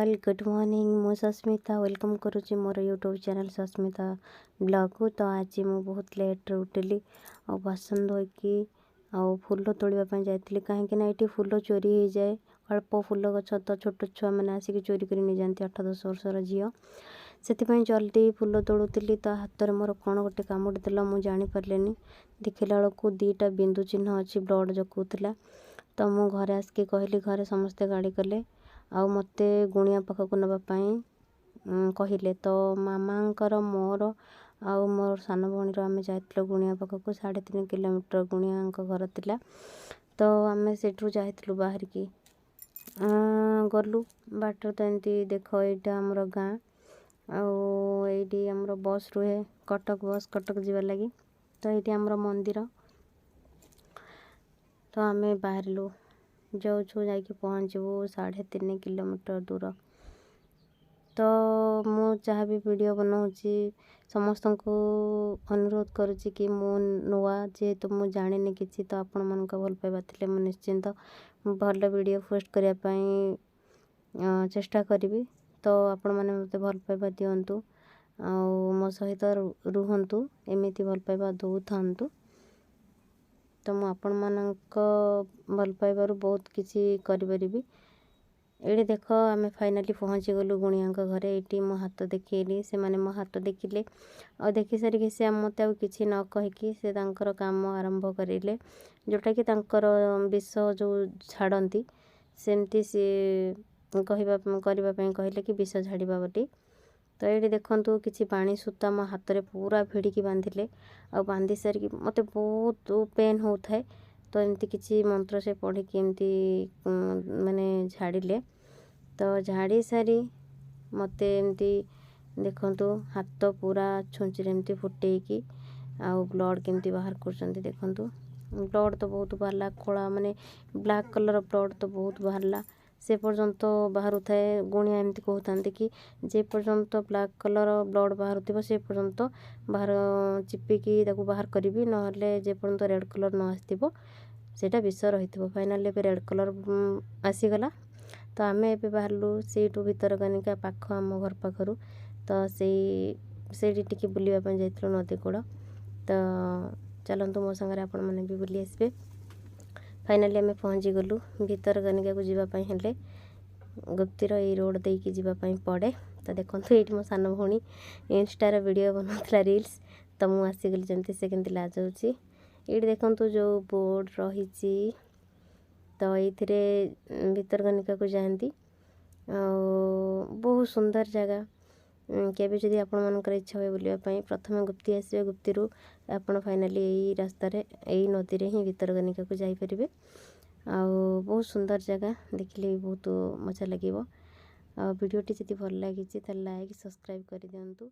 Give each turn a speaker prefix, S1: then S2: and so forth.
S1: All, good morning. ମୁଁ Sasmita, welcome କରୁଛି ମୋର ୟୁଟ୍ୟୁବ୍ ଚ୍ୟାନେଲ୍ ସସ୍ମିତା ବ୍ଲଗ୍କୁ। ତ ଆଜି ମୁଁ ବହୁତ ଲେଟ୍ରେ ଉଠିଲି ଆଉ ବାସନ ଧୋଇକି ଆଉ ଫୁଲ ତୋଳିବା ପାଇଁ ଯାଇଥିଲି, କାହିଁକି ନା ଏଇଠି ଫୁଲ ଚୋରି ହେଇଯାଏ। ଅଳ୍ପ ଫୁଲ ଗଛ ତ ଛୋଟ ଛୁଆମାନେ ଆସିକି ଚୋରି କରି ନେଇଯାଆନ୍ତି, 8-10 ବର୍ଷର ଝିଅ। ସେଥିପାଇଁ ଜଲ୍ଦି ଫୁଲ ତୋଳୁଥିଲି ତ ହାତରେ ମୋର କ'ଣ ଗୋଟେ କାମୁଡ଼ି ଦେଲା, ମୁଁ ଜାଣିପାରିଲିନି। ଦେଖିଲା ବେଳକୁ 2ଟା ବିନ୍ଦୁ ଚିହ୍ନ ଅଛି, ବ୍ଲଡ଼ ଜକୁଥିଲା। ତ ମୁଁ ଘରେ ଆସିକି କହିଲି, ଘରେ ସମସ୍ତେ ଗାଳି କଲେ ଆଉ ମୋତେ ଗୁଣିଆ ପାଖକୁ ନେବା ପାଇଁ କହିଲେ। ତ ମାମାଙ୍କର, ମୋର ଆଉ ମୋର ସାନ ଭଉଣୀର ଆମେ ଯାଇଥିଲୁ ଗୁଣିଆ ପାଖକୁ। 3.5 କିଲୋମିଟର ଗୁଣିଆଙ୍କ ଘର ଥିଲା। ତ ଆମେ ସେଇଠୁ ଯାଇଥିଲୁ, ବାହାରିକି ଗଲୁ ବାଟରେ। ତ ଏମିତି ଦେଖ, ଏଇଟା ଆମର ଗାଁ ଆଉ ଏଇଠି ଆମର ବସ୍ ରୁହେ, କଟକ ବସ୍, କଟକ ଯିବା ଲାଗି। ତ ଏଇଠି ଆମର ମନ୍ଦିର। ତ ଆମେ ବାହାରିଲୁ, ଯାଉଛୁ, ଯାଇକି ପହଞ୍ଚିବୁ 3.5 କିଲୋମିଟର ଦୂର। ତ ମୁଁ ଯାହା ବି ଭିଡ଼ିଓ ବନାଉଛି, ସମସ୍ତଙ୍କୁ ଅନୁରୋଧ କରୁଛି କି ମୁଁ ନୂଆ ଯେହେତୁ, ମୁଁ ଜାଣିନି କିଛି, ତ ଆପଣମାନଙ୍କ ଭଲ ପାଇବା ଥିଲେ ମୁଁ ନିଶ୍ଚିନ୍ତ ଭଲ ଭିଡ଼ିଓ ପୋଷ୍ଟ କରିବା ପାଇଁ ଚେଷ୍ଟା କରିବି। ତ ଆପଣମାନେ ମୋତେ ଭଲ ପାଇବା ଦିଅନ୍ତୁ ଆଉ ମୋ ସହିତ ରୁହନ୍ତୁ, ଏମିତି ଭଲ ପାଇବା ଦେଉଥାନ୍ତୁ। ତ ମୁଁ ଆପଣମାନଙ୍କ ଭଲ ପାଇବାରୁ ବହୁତ କିଛି କରିପାରିବି। ଏଇଠି ଦେଖ, ଆମେ ଫାଇନାଲି ପହଞ୍ଚିଗଲୁ ଗୁଣିଆଙ୍କ ଘରେ। ଏଇଠି ମୋ ହାତ ଦେଖେଇଲି, ସେମାନେ ମୋ ହାତ ଦେଖିଲେ ଆଉ ଦେଖି ସାରିକି ସେ ମୋତେ ଆଉ କିଛି ନ କହିକି ସେ ତାଙ୍କର କାମ ଆରମ୍ଭ କରିଲେ, ଯେଉଁଟାକି ତାଙ୍କର ବିଷ ଯେଉଁ ଛାଡ଼ନ୍ତି, ସେମିତି ସିଏ କହିବା କରିବା ପାଇଁ କହିଲେ କି ବିଷ ଝାଡ଼ିବା ବୋଲି। ତ ଏଇଠି ଦେଖନ୍ତୁ, କିଛି ପାଣି ସୂତା ମୋ ହାତରେ ପୁରା ଭିଡ଼ିକି ବାନ୍ଧିଲେ ଆଉ ବାନ୍ଧି ସାରିକି ମୋତେ ବହୁତ ପେନ୍ ହେଉଥାଏ। ତ ଏମିତି କିଛି ମନ୍ତ୍ର ସେ ପଢ଼ିକି ଏମିତି ମାନେ ଝାଡ଼ିଲେ। ତ ଝାଡ଼ି ସାରି ମୋତେ ଏମିତି ଦେଖନ୍ତୁ, ହାତ ପୁରା ଛୁଞ୍ଚିରେ ଏମିତି ଫୁଟେଇକି ଆଉ ବ୍ଲଡ଼ କେମିତି ବାହାର କରୁଛନ୍ତି ଦେଖନ୍ତୁ। ବ୍ଲଡ଼ ତ ବହୁତ ବାହାରିଲା, କଳା ମାନେ ବ୍ଲାକ୍ କଲର୍ ବ୍ଲଡ଼ ତ ବହୁତ ବାହାରିଲା। ସେ ପର୍ଯ୍ୟନ୍ତ ବାହାରୁଥାଏ। ଗୁଣିଆ ଏମିତି କହୁଥାନ୍ତି କି ଯେ ପର୍ଯ୍ୟନ୍ତ ବ୍ଲାକ୍ କଲର୍ ବ୍ଲଡ଼ ବାହାରୁଥିବ, ସେ ପର୍ଯ୍ୟନ୍ତ ବାହାର ଚିପିକି ତାକୁ ବାହାର କରିବି, ନହେଲେ ଯେ ପର୍ଯ୍ୟନ୍ତ ରେଡ଼୍ କଲର୍ ନ ଆସିଥିବ, ସେଇଟା ବିଷ ରହିଥିବ। ଫାଇନାଲି ଏବେ ରେଡ଼୍ କଲର୍ ଆସିଗଲା। ତ ଆମେ ଏବେ ବାହାରିଲୁ ସେଇଠୁ ଭିତରକନିକା ପାଖ ଆମ ଘର ପାଖରୁ। ତ ସେଇଠି ଟିକେ ବୁଲିବା ପାଇଁ ଯାଇଥିଲୁ ନଦୀ କୂଳ। ତ ଚାଲନ୍ତୁ, ମୋ ସାଙ୍ଗରେ ଆପଣମାନେ ବି ବୁଲି ଆସିବେ। ଫାଇନାଲି ଆମେ ପହଞ୍ଚିଗଲୁ। ଭିତରକନିକାକୁ ଯିବା ପାଇଁ ହେଲେ ଗୁପ୍ତିର ଏଇ ରୋଡ଼ ଦେଇକି ଯିବା ପାଇଁ ପଡ଼େ। ତ ଦେଖନ୍ତୁ, ଏଇଠି ମୋ ସାନ ଭଉଣୀ ଇନଷ୍ଟାର ଭିଡ଼ିଓ ବନାଉଥିଲା, ରିଲ୍ସ। ତ ମୁଁ ଆସିଗଲି ଯେମିତି, ସେ କେମିତି ଲାଜଉଛି। ଏଇଠି ଦେଖନ୍ତୁ, ଯେଉଁ ବୋର୍ଡ଼ ରହିଛି, ତ ଏଇଥିରେ ଭିତରକନିକାକୁ ଯାଆନ୍ତି ଆଉ ବହୁତ ସୁନ୍ଦର ଜାଗା। କେବେ ଯଦି ଆପଣମାନଙ୍କର ଇଚ୍ଛା ହୁଏ ବୁଲିବା ପାଇଁ, ପ୍ରଥମେ ଗୁପ୍ତି ଆସିବେ। ଗୁପ୍ତିରୁ ଆପଣ ଫାଇନାଲି ଏଇ ରାସ୍ତାରେ, ଏଇ ନଦୀରେ ହିଁ ଭିତରକନିକାକୁ ଯାଇପାରିବେ। ଆଉ ବହୁତ ସୁନ୍ଦର ଜାଗା, ଦେଖିଲେ ବି ବହୁତ ମଜା ଲାଗିବ। ଆଉ ଭିଡ଼ିଓଟି ଯଦି ଭଲ ଲାଗିଛି, ତାହେଲେ ଲାଇକ୍, ସବସ୍କ୍ରାଇବ୍ କରିଦିଅନ୍ତୁ।